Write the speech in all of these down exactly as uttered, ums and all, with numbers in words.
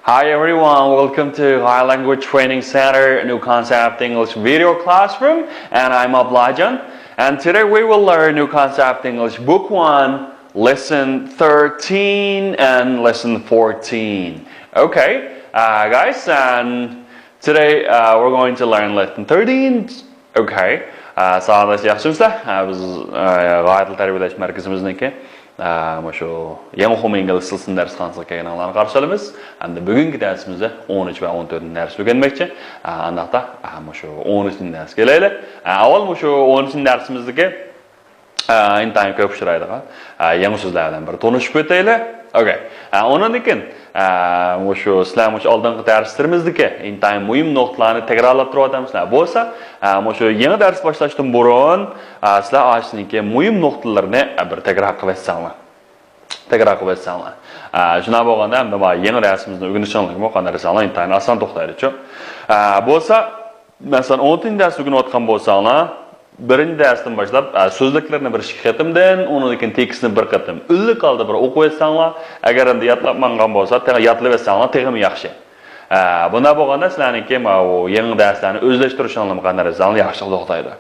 Hi everyone, welcome to High Language Training Center New Concept English Video Classroom, and I'm Ablajan. And today we will learn New Concept English Book one, Lesson thirteen and Lesson fourteen. Okay, uh, guys, and today uh, we're going to learn Lesson thirteen. Okay. ئە، ساغلام، ياخشىمۇسىلەر؟ ئە، بىز، ئە، غايە تىل تەربىيەلەش مەركىزىمىزنىڭكى، ئە، مۇشۇ يېڭى ئوقۇم ئىنگلىز تىلى دەرسخانىسىغا كەلگەنلەرنى قارشى ئالىمىز. ئەمدى بۈگۈنكى دەرسىمىزدە ئون ئۈچ ۋە ئون تۆتىنچى دەرس ئۆگەنمەكچى. ئە، ئانداقتا، ئە، مۇشۇ ئون ئۈچىنچى دەرسكە كېلەيلى. ئە، ئاۋۋال مۇشۇ ئون ئۈچىنچى دەرسىمىزدىكى ئە، ئىنتايىن كۆپ ئۇچرايدىغان، ئە، يېڭى سۆزلەر بىلەن بىر تونۇشۇپ ئۆتەيلى. ئوكەي. ئە، ئۇنىڭدىن كېيىن، ئە، مۇشۇ سىلەر مۇشۇ ئالدىنقى دەرسلىرىمىزدىكى ئىنتايىن مۇھىم نۇقتىلارنى تەكرارلاپ تۇرۇۋاتامسىلەر بولسا، ئە، مۇشۇ يېڭى دەرس باشلاشتىن بۇرۇن، ئە، سىلەر ئاشۇنىڭكى مۇھىم نۇقتىلىرىنى، ئە، بىر تەكرار قىلىۋەتسەڭلار. تەكرار قىلىۋەتسەڭلار. ئە، شۇنداق بولغاندا، ئەمدى مانا يېڭى دەرسىمىزنى ئۆگىنىشىڭلارمۇ قانداق دېسەڭلار، ئىنتايىن ئاسان توختايدىچۇ. ئە، بولسا، مەسىلەن، ئون تۆتىنچى دەرس ئۆگىنىۋاتقان بولساڭلار، بىرىنچى دەرستىن باشلاپ، ئە، سۆزلۈكلەرنى بىر ئىككى قېتىمدىن، ئۇنىڭدىن كېيىن تېكىستنى بىر قېتىم ئۈنلۈك ھالدا بىر ئوقۇۋەتسەڭلار، ئەگەر ئەمدى يادلاپ ماڭغان بولسا، تېخى يادلىۋەتسەڭلار تېخىمۇ ياخشى. ئە، بۇنداق بولغاندا سىلەرنىڭكى ماۋۇ يېڭى دەرسلەرنى ئۆزلەشتۈرۈشۈڭلارمۇ قانداق دېسەڭلار ياخشىلىق توختايدۇ.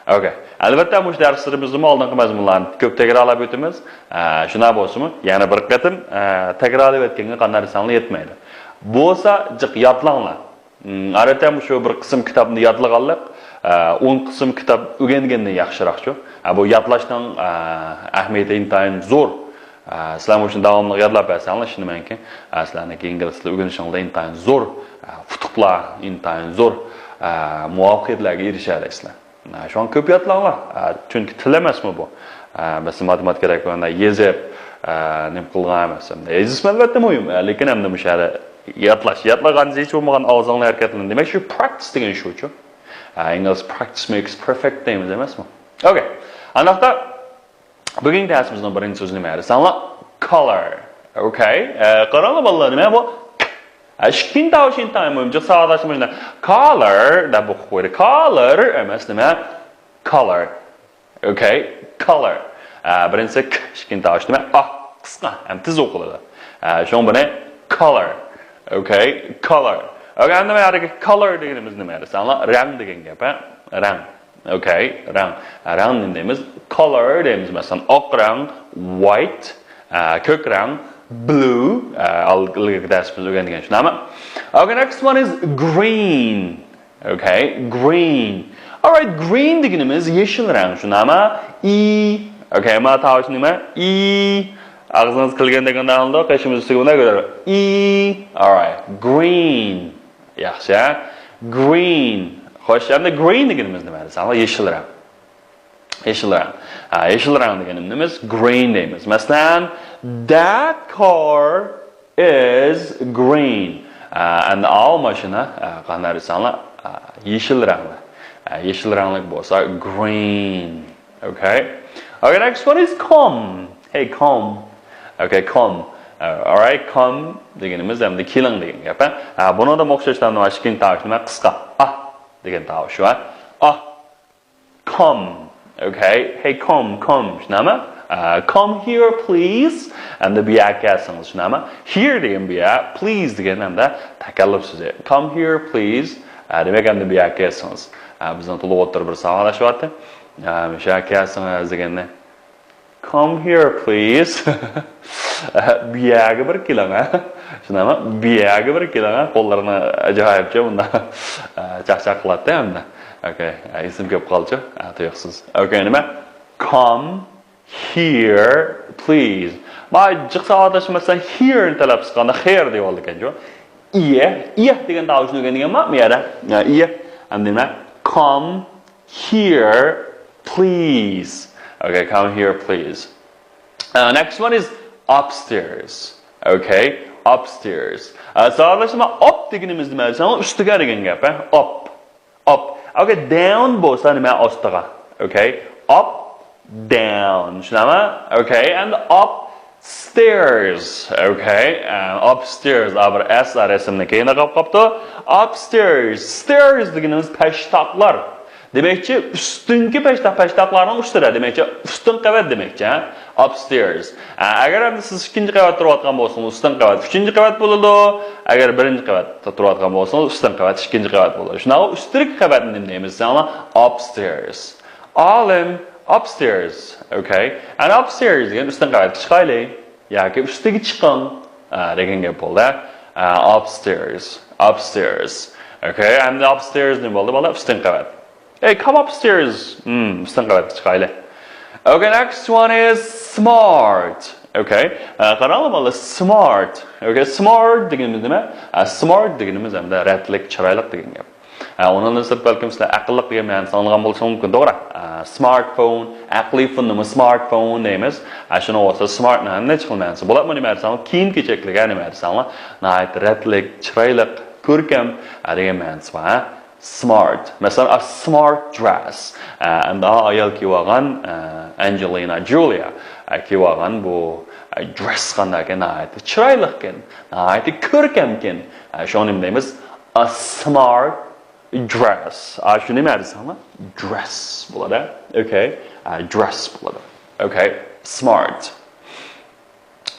ئوكەي. ئەلۋەتتە، مۇشۇ دەرسلىرىمىزدىمۇ ئالدىنقى مەزمۇنلارنى كۆپ تەكرارلاپ ئۆتىمىز. ئە، شۇنداق بولسىمۇ، يەنە بىر قېتىم، ئە، تەكرارلاپ ئۆتكەنگە قانداق دېسەڭلار يەتمەيدۇ. بولسا جىق يادلاڭلار. ئادەتتە مۇشۇ بىر قىسىم كىتابنى يادلىغانلىق، ئە، ئون قىسىم كىتاب ئۆگەنگەندىن ياخشىراقچۇ. ئە، بۇ يادلاشنىڭ، ئە، ئەھمىيىتى ئىنتايىن زور. ئە، سىلەر مۇشۇنى داۋاملىق يادلاپ بەرسەڭلار، ئىشىنىمەنكى، ئە، سىلەرنىڭكى ئىنگلىز تىلى ئۆگىنىشىڭلاردا ئىنتايىن زور، ئە، ئۇتۇقلار، ئىنتايىن زور، ئە، مۇۋەپپەقىيەتلەرگە ئېرىشەلەيسىلەر. ئە، شۇڭا كۆپ يادلاڭلار. ئە، چۈنكى تىل ئەمەسمۇ بۇ. ئە، بىز ماتېماتىكىدا يېزىپ، ئە، نېمە قىلغان ئەمەس. يېزىشمۇ ئەلۋەتتە مۇھىم. ئە، لېكىن ئەمدى مۇشۇ يەردە يادلاش. يادلىغان ھېچ بولمىغان ئاغزىڭلار ھەرىكەتلىنىدۇ. دېمەك، شۇ practice دېگەن شۇچۇ. ئە، ئىنگلىز practice makes perfect دەيمىز ئەمەسمۇ؟ ئوكەي. ئانداقتا بۈگۈنكى دەرسىمىزنىڭ بىرىنچى سۆزى نېمە دېسەڭلار؟ Color. ئوكەي. ئە، قاراڭلار بالىلار، نېمە بۇ؟ ئە، ئىككىنچى تاۋۇش ئىنتايىن مۇھىم. جىق ساۋاقداشلىرىمىز شۇنداق color دەپ ئوقۇپ قويدى. Color ئەمەس، نېمە؟ Color. ئوكەي. Color. ئە، بىرىنچىسى ك، ئىككىنچى تاۋۇش نېمە؟ ئا. قىسقا ھەم تېز ئوقۇلىدۇ. ئە، شۇڭا بۇنى color. ئوكەي. Color. ئوكەي، ئەمدى مانا يەردىكى color دېگىنىمىز نېمە دېسەڭلار؟ رەڭ دېگەن گەپ، ھە؟ رەڭ. ئوكەي، رەڭ. رەڭ نېمە دەيمىز؟ Color دەيمىز. مەسىلەن، ئاق رەڭ، white، ئە، كۆك رەڭ، blue، ئە، ئىلگىرىكى دەرسىمىزدە ئۆگەنگەن، شۇنداقمۇ؟ Okay, next one is green. Okay, green. Alright, green دېگىنىمىز يېشىل رەڭ، شۇنداقمۇ؟ E. Okay، ما تاۋۇش نېمە؟ E. ئاغزىڭىز كۈلگەندەك ئاڭلىنىدۇ، قېشىمىز ئۈستىگە بۇنداق كۆتۈرۈپ. E. Alright, green. ياخشى. Green. خوش، ئەمدى green دېگىنىمىز نېمە دېسەڭلار؟ يېشىل رەڭ. يېشىل رەڭ. ھە، يېشىل رەڭ دېگىنىمىز green دەيمىز. مەسىلەن، that car is green. ھە، ئەمدى ئاۋۇ ماشىنا، ھە، قانداق دېسەڭلار، ھە، يېشىل رەڭلىك. ھە، يېشىل رەڭلىك بولسا green. Okay. Okay, next one is come. Hey, come. Okay, come. Alright, come دېگىنىمىز ئەمدى كېلىڭ دېگەن گەپ، ھە؟ ھە، بۇنىڭدا ئوخشاش نېمە؟ ئىككىنچى تاۋۇش نېمە؟ قىسقا. ئا دېگەن تاۋۇش بار. ئا. Come. Okay. Hey, come, come. شۇنداقمۇ؟ ئا، come here, please. ئەمدى بۇ يەرگە كەلسىڭىز، شۇنداقمۇ؟ Here دېگەن بۇ يەر، please دېگەن ئەمدى تەكەللۇپ سۆزى. Come here, please. ئا، دېمەك، ئەمدى بۇ يەرگە كەلسىڭىز. ئا، بىزنىڭ تولۇق ئوتتۇرا بىر ساۋاقداش بارتى. ئا، مۇشۇ يەرگە كەلسىڭىز دېگەندە، Come here, please. بۇ يەرگە بىر كېلىڭ، ھە؟ شۇنداقمۇ؟ بۇ يەرگە بىر كېلىڭ، ھە؟ قوللىرىنى ئاجايىپچە بۇنداق چاقچاق قىلاتتى ئەمدى. Okay، ئېسىم كېلىپ قالدىچۇ، تۇيۇقسىز. Okay، نېمە؟ Come here, please. ما جىق ساۋاقداش مەسىلەن here نى تەلەپپۇز قىلغاندا خېر دەۋالىدىكەنچۇ. ئىيە، ئىيە دېگەن تاۋۇشنى ئۆگەنگەنما بۇ يەردە؟ ئىيە. ئەمدى نېمە؟ Come here, please. Okay, come here, please. Uh, next one is upstairs. Okay, upstairs. Uh, ساۋاقداشلار، up دېگىنىمىز نېمە دېسەڭلار، ئۈستىگە دېگەن گەپ، ھە؟ Up. Up. Okay, down بولسا نېمە؟ ئاستىغا. Okay, up, down. شۇنداقمۇ؟ Okay, and up stairs. Okay, ئە، upstairs. ئا، بىر S ئا رەسىمنىڭ كەينىدە قاپتۇ. Upstairs. Stairs دېگىنىمىز پەشتاقلار. دېمەكچى، ئۈستۈنكى پەشتاق، پەشتاقلارنىڭ ئۈستىدە. دېمەكچى، ئۈستۈن قەۋەت دېمەكچى، ھە؟ Upstairs. ئە، ئەگەر ئەمدى سىز ئىككىنچى قەۋەتتە تۇرۇۋاتقان بولسىڭىز، ئۈستۈنكى قەۋەت ئۈچىنچى قەۋەت بولىدۇ. ئەگەر بىرىنچى قەۋەتتە تۇرۇۋاتقان بولسىڭىز، ئۈستۈنكى قەۋەت ئىككىنچى قەۋەت بولىدۇ. شۇنداققۇ، ئۈستىدىكى قەۋەتنى نېمە دەيمىز دېسەڭلار؟ Upstairs. ئالىم، upstairs. Okay. And upstairs دېگەن ئۈستۈنكى قەۋەتكە چىقايلى ياكى ئۈستىگە چىقىڭ، ئە، دېگەن گەپ بولدى. ئە، upstairs. Upstairs. Okay. ئەمدى upstairs نېمە بولدى، بالىلار؟ ئۈستۈنكى قەۋەت. Hey, come upstairs. Hmm, ئۈستۈنكى قەۋەتكە چىقايلى. Okay, next one is smart. Okay. ئە، قاراڭلار بالىلار، smart. Okay, smart دېگىنىمىز نېمە؟ ئە، smart دېگىنىمىز ئەمدى رەتلىك، چىرايلىق دېگەن گەپ. ئە، ئۇنىڭدىن سىرت بەلكىم سىلەر ئەقىللىق دېگەن مەنىسىنى ئاڭلىغان بولۇشىڭىز مۇمكىن، توغرا. ئە، smartphone، ئەقلىي فوننىمۇ smartphone دەيمىز. ئە، شۇنىڭ بولسا smart نى نەچچە خىل مەنىسى بولۇپ، نېمە دېسەڭلار، كىيىم-كېچەكلىك، نېمە دېسەڭلار، ناھايىتى رەتلىك، چىرايلىق، كۆركەم، ئە، دېگەن مەنىسى بار. Smart. مەسىلەن، a smart dress. ئە، ئەمدى ئايال كىيىۋالغان، ئە، ئەنجېلىنا جولىيا، ئە، كىيىۋالغان بۇ، ئە، dress قانداقكەن، ناھايىتى چىرايلىقكەن، ناھايىتى كۆركەمكەن. ئە، شۇڭا نېمە دەيمىز؟ A smart dress. ئا، شۇ نېمە دېسەڭلار؟ Dress بولىدۇ. Okay. ئە، dress بولىدۇ. Okay. Smart.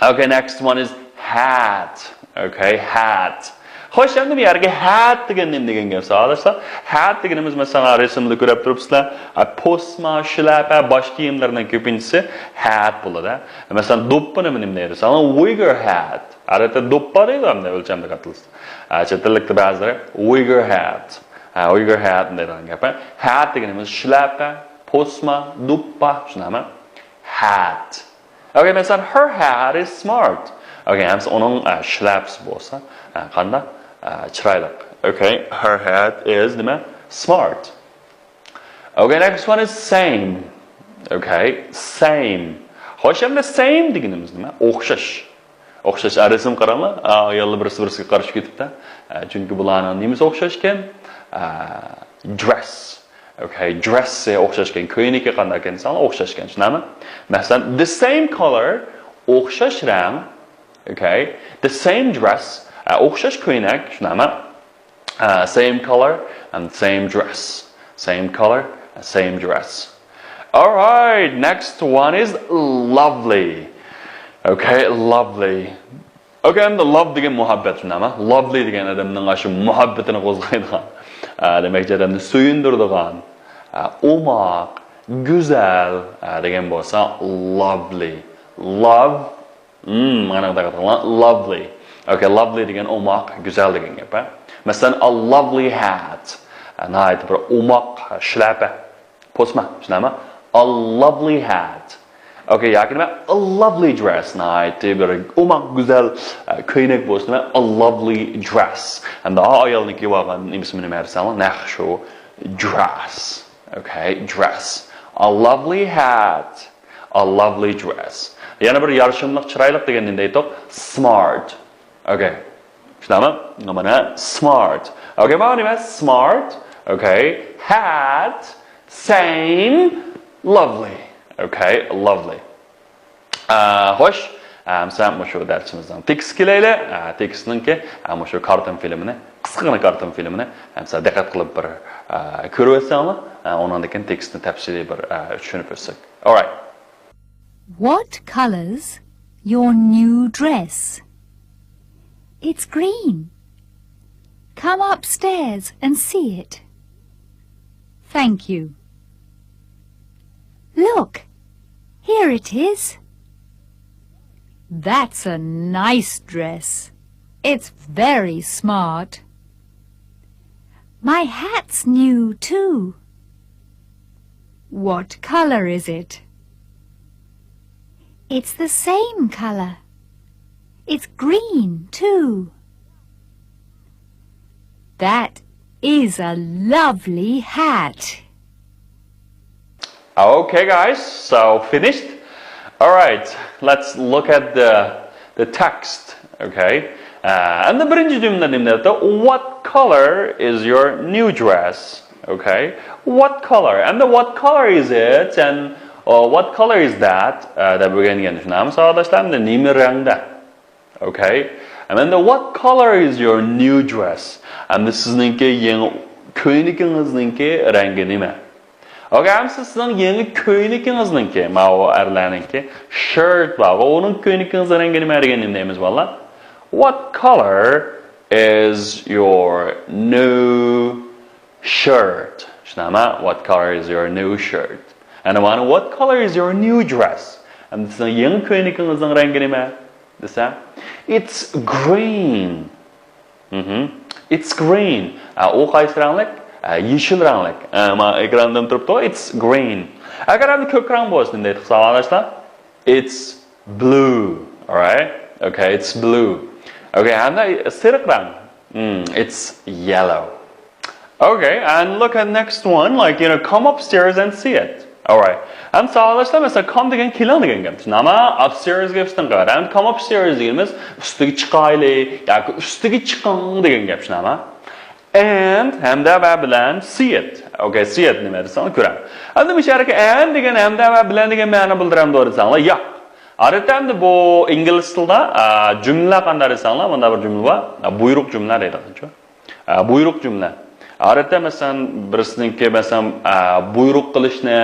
Okay, next one is hat. Okay, hat. خوش، ئەمدى بۇ يەرگە hat دېگەن نېمە دېگەن گەپ، ساۋاقداشلار؟ Hat دېگىنىمىز، مەسىلەن، رەسىمدە كۆرۈپ تۇرۇپسىلەر. ئە، پوسما، شىلەپە، باش كىيىملەرنىڭ كۆپىنچىسى hat بولىدۇ. مەسىلەن، دوپپىنى نېمە دەيدۇ؟ ساڭا wigger hat. ئادەتتە دوپپا دەيدۇ، ئەمدى ئۆلچەملىك ئاتىلىسى. ئە، چەت ئەللىكتە بەزىلىرى wigger hat. ئە، wigger hat دەيدىغان گەپ. Hat دېگىنىمىز شىلەپە، پوسما، دوپپا، شۇنداقمۇ؟ Hat. Okay, مەسىلەن، her hat is smart. Okay, ھەممىسى ئۇنىڭ، ئە، شىلەپىسى بولسا، ئە، قانداق؟ ئە، چىرايلىق. Okay, her hat is نېمە؟ Smart. Okay, next one is same. Okay, same. خوش، ئەمدى same دېگىنىمىز نېمە؟ ئوخشاش. ئوخشاش. ئە، رەسىم قاراڭلار. ئە، ئاياللار بىرسى-بىرسىگە قارىشىپ كېتىپتۇ. ئە، چۈنكى بۇلارنىڭ نېمىسى ئوخشاشكەن؟ ئە، dress. Okay, dress ئوخشاشكەن، كۆينىكى قانداقكەن دېسەڭلار، ئوخشاشكەن، شۇنداقمۇ؟ مەسىلەن، the same color، ئوخشاش رەڭ. Okay, the same dress، ئە، ئوخشاش كۆينەك، شۇنداقمۇ؟ ئە، same color and same dress. Same color and same dress. Alright, next one is lovely. Okay, lovely. Okay, ئەمدى love دېگەن مۇھەببەت، شۇنداقمۇ؟ Lovely دېگەن ئادەمنىڭ ئاشۇ مۇھەببىتىنى قوزغايدىغان، ئە، دېمەكچى، ئادەمنى سۆيۈندۈرىدىغان، ئە، ئوماق، گۈزەل، ئە، دېگەن بولسا lovely. Love، مم، مانا دەققەت قىلىڭلار، lovely. Okay, lovely دېگەن ئوماق، گۈزەل دېگەن گەپ، ھە؟ مەسىلەن، a lovely hat. ئە، ناھايىتى بىر ئوماق شىلەپە. پوسما، شۇنداقمۇ؟ A lovely hat. Okay, ياكى نېمە؟ A lovely dress. ناھايىتى بىر ئوماق، گۈزەل، ئە، كۆينەك بولسا نېمە؟ A lovely dress. ھەمدە ئايالنىڭ كىيىۋالغان نېمىسى نېمە دېسەڭلار؟ نەق شۇ dress. Okay, dress. A lovely hat. A lovely dress. يەنە بىر يارىشىملىق، چىرايلىق دېگەندە نېمە دەيتتۇق؟ Smart. Okay. شۇنداقمۇ؟ مانا smart. Okay, مانا نېمە؟ Smart. Okay. Hat. Same. Lovely. Okay, lovely. ئە، خوش. ئەمسە مۇشۇ دەرسىمىزنىڭ تېكىستىگە كېلەيلى. ئە، تېكىستنىڭكى، ئە، مۇشۇ كارتون فىلىمىنى، قىسقىغىنا كارتون فىلىمىنى، ئەمسە دىققەت قىلىپ بىر، ئە، كۆرۈۋەتسەڭلار، ئە، ئۇنىڭدىن كېيىن تېكىستنى تەپسىلىي بىر، ئە، چۈشىنىپ ئۆتسەك. Alright. What color's your new dress? It's green. Come upstairs and see it. Thank you. Look, here it is. That's a nice dress. It's very smart. My hat's new too. What color is it? It's the same color. It's green too. That is a lovely hat. Okay, guys, so finished. All right, let's look at the, the text. Okay. Uh, and the birinchi jumla nima deyapti? What color is your new dress? Okay. What color? And the what color is it? And uh, what color is that? Uh, deb o'rgangan. Shunami, sadoqlashlar? Endi nima rangda? Okay. And then the what color is your new dress? Endi sizningki yangi ko'ynikingizningki rangi nima? ئوكەي، ئەمسە سىزنىڭ يېڭى كۆينىكىڭىزنىڭكى، ماۋۇ ئەرلەرنىڭكى شىرت بار. ئۇنىڭ كۆينىكىڭىزنىڭ رەڭگى نېمە دېگەن نېمە دەيمىز بالىلار؟ What color is your new shirt? شۇنداقمۇ؟ What color is your new shirt? And one, what color is your new dress? ئەمدى سىزنىڭ يېڭى كۆينىكىڭىزنىڭ رەڭگى نېمە دېسە، it's green. مهم. It's green. ئە، ئۇ قايسى رەڭلىك؟ ئە، يېشىل رەڭلىك. ئە، ما ئېكراندىن تۇرۇپتۇ، it's green. ئەگەر ئەمدى كۆك رەڭ بولسا نېمە دەيدۇق ساۋاقداشلار؟ It's blue. Alright? Okay, it's blue. Okay, ھەمدە سېرىق رەڭ. Hmm, it's yellow. Okay, and look at next one, like, you know, come upstairs and see it. Alright. ئەمدى ساۋاقداشلار، مەسىلەن، come دېگەن كېلىڭ دېگەن گەپ. شۇنداقمۇ؟ Upstairs گەپ شۇنداق. ئەمدى come upstairs دېگىنىمىز ئۈستىگە چىقايلى ياكى ئۈستىگە چىقىڭ دېگەن گەپ، شۇنداقمۇ؟ And ھەمدە ۋە بىلەن see it. Okay, see it نېمە دېسەڭلار كۆرەڭ. ئەمدى مۇشۇ يەردىكى and دېگەن ھەمدە ۋە بىلەن دېگەن مەنە بىلدۈرەمدۇ دېسەڭلار، ياق. ئادەتتە ئەمدى بۇ ئىنگلىز تىلىدا، ئە، جۈملە قانداق دېسەڭلار، مۇنداق بىر جۈملە بار. ئە، بۇيرۇق جۈملە دەيدىغانچۇ. ئە، بۇيرۇق جۈملە. ئادەتتە، مەسىلەن، بىرسىنىڭكى، مەسىلەن، ئە، بۇيرۇق قىلىشنى،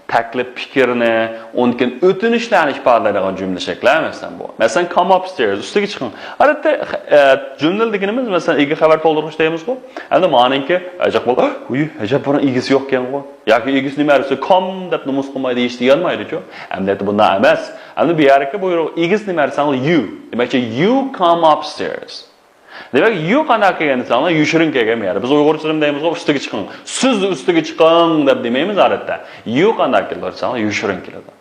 تەكلىپ پىكىرنى، ئۇنىڭدىن ئۆتۈنۈشلەرنى ئىپادىلەيدىغان جۈملە شەكلى، مەسىلەن، بۇ. مەسىلەن، come upstairs، ئۈستىگە چىقىڭ. ئادەتتە، ئە، جۈملە دېگىنىمىز، مەسىلەن، ئىگە خەۋەر تولدۇرغۇچ دەيمىزغۇ. ئەمدى مانىڭكى، ئەجەب بول، ئۇي، ئەجەب بۇنىڭ ئىگىسى يوقكەنغۇ. ياكى ئىگىسى نېمە دېسە، come دەپ نومۇس قىلماي دېيىش دېيەلمەيدىچۇ. ئەمدى بۇنداق ئەمەس. ئەمدى بۇ يەردىكى بۇيرۇق ئىگىسى نېمە دېسەڭلار، you. دېمەكچى، you come upstairs. دېمەك، you قانداق كەلگەن دېسەڭلار، يوشۇرۇن كەلگەن بۇ يەردە. بىز ئۇيغۇرچىدا نېمە دەيمىزغۇ، ئۈستىگە چىقىڭ. سىز ئۈستىگە چىقىڭ دەپ دېمەيمىز ئادەتتە. You قانداق كېلىدۇ دېسەڭلار، يوشۇرۇن كېلىدۇ.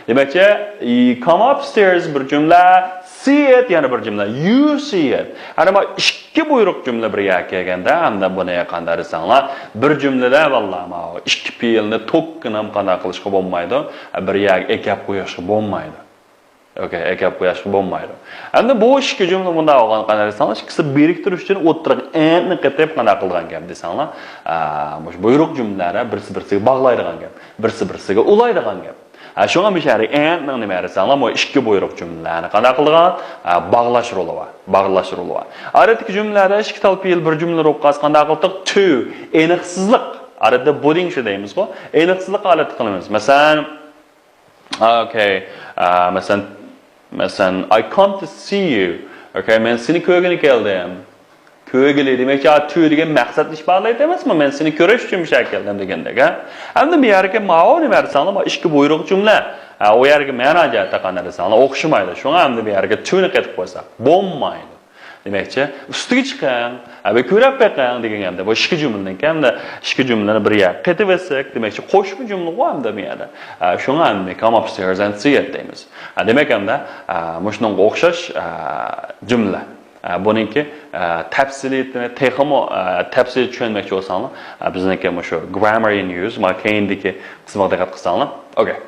دېمەكچى، come upstairs بىر جۈملە، see it يەنە بىر جۈملە، you see it. ئەنە ما ئىككى بۇيرۇق جۈملە بىر يەرگە كەلگەندە، ئەمدى بۇنى قانداق دېسەڭلار، بىر جۈملىدە، ۋاللا، ماۋۇ ئىككى پېئىلنى توككىنام قانداق قىلىشقا بولمايدۇ، بىر يەرگە ئەكەپ قويۇشقا بولمايدۇ. ئوكەي، ئەكەپ قويۇشقا بولمايدۇ. ئەمدى بۇ ئىككى جۈملە مۇنداق بولغان قانداق دېسەڭلار، ئىككىسى بىرىكتۈرۈش ئۈچۈن ئوتتۇرىغا and نى قېتىپ قانداق قىلىدىغان گەپ دېسەڭلار، ئا، مۇشۇ بۇيرۇق جۈملىلەر بىرسى بىرسىگە باغلايدىغان گەپ، بىرسى بىرسىگە ئۇلايدىغان گەپ. ھە، شۇڭا مۇشۇ يەردە and نىڭ نېمە دېسەڭلار، بۇ ئىككى بۇيرۇق جۈملىلەرنى قانداق قىلىدىغان؟ ھە، باغلاش رولى بار. باغلاش رولى بار. ئادەتتىكى جۈملىلەردە ئىككى تال پېئىل بىر جۈملە بولۇپ قالسا قانداق قىلدۇق؟ To، ئېنىقسىزلىق. ئادەتتە بۇدىڭشى دەيمىزغۇ. ئېنىقسىزلىق ھالەتتە قىلىمىز. مەسىلەن، ئوكەي، ئا، مەسىلەن، مەسىلەن، I come to see you. ئوكەي، مەن سېنى كۆرگىلى كەلدىم. كۆرگىلى دېمەكچى، ئا، to دېگەن مەقسەتنى ئىپادىلەيدۇ ئەمەسمۇ؟ مەن سېنى كۆرۈش ئۈچۈن بۇ يەرگە كەلدىم دېگەندەك، ھە؟ ئەمدى بۇ يەرگە ماۋۇ نېمە دېسەڭلار، ما ئىككى بۇيرۇق جۈملە. ھە، ئۇ يەرگە مەنا جەھەتتە قانداق دېسەڭلار، ئوخشىمايدۇ. شۇڭا ئەمدى بۇ يەرگە to نى قېتىپ قويساق بولمايدۇ. دېمەكچى، ئۈستىگە چىقىڭ، ھە، بىر كۆرۈپ بېقىڭ دېگەن گەپتە. بۇ ئىككى جۈملىنىڭكى ھەمدە ئىككى جۈملىنى بىر يەرگە قېتىۋەتسەك، دېمەكچى، قوشما جۈملىغۇ ئەمدى بۇ يەردە. ھە، شۇڭا ئەمدى come upstairs and see it دەيمىز. ھە، دېمەك ئەمدى، ھە، مۇشۇنىڭغا ئوخشاش، ھە، جۈملە. ئە، بۇنىڭكى، ئە، تەپسىلىيىتىنى تېخىمۇ، ئە، تەپسىلىي چۈشەنمەكچى بولساڭلار، ئە، بىزنىڭكى مۇشۇ Grammar in Use، مانا كەينىدىكى قىسمىغا دىققەت قىلساڭلار. ئوكەي.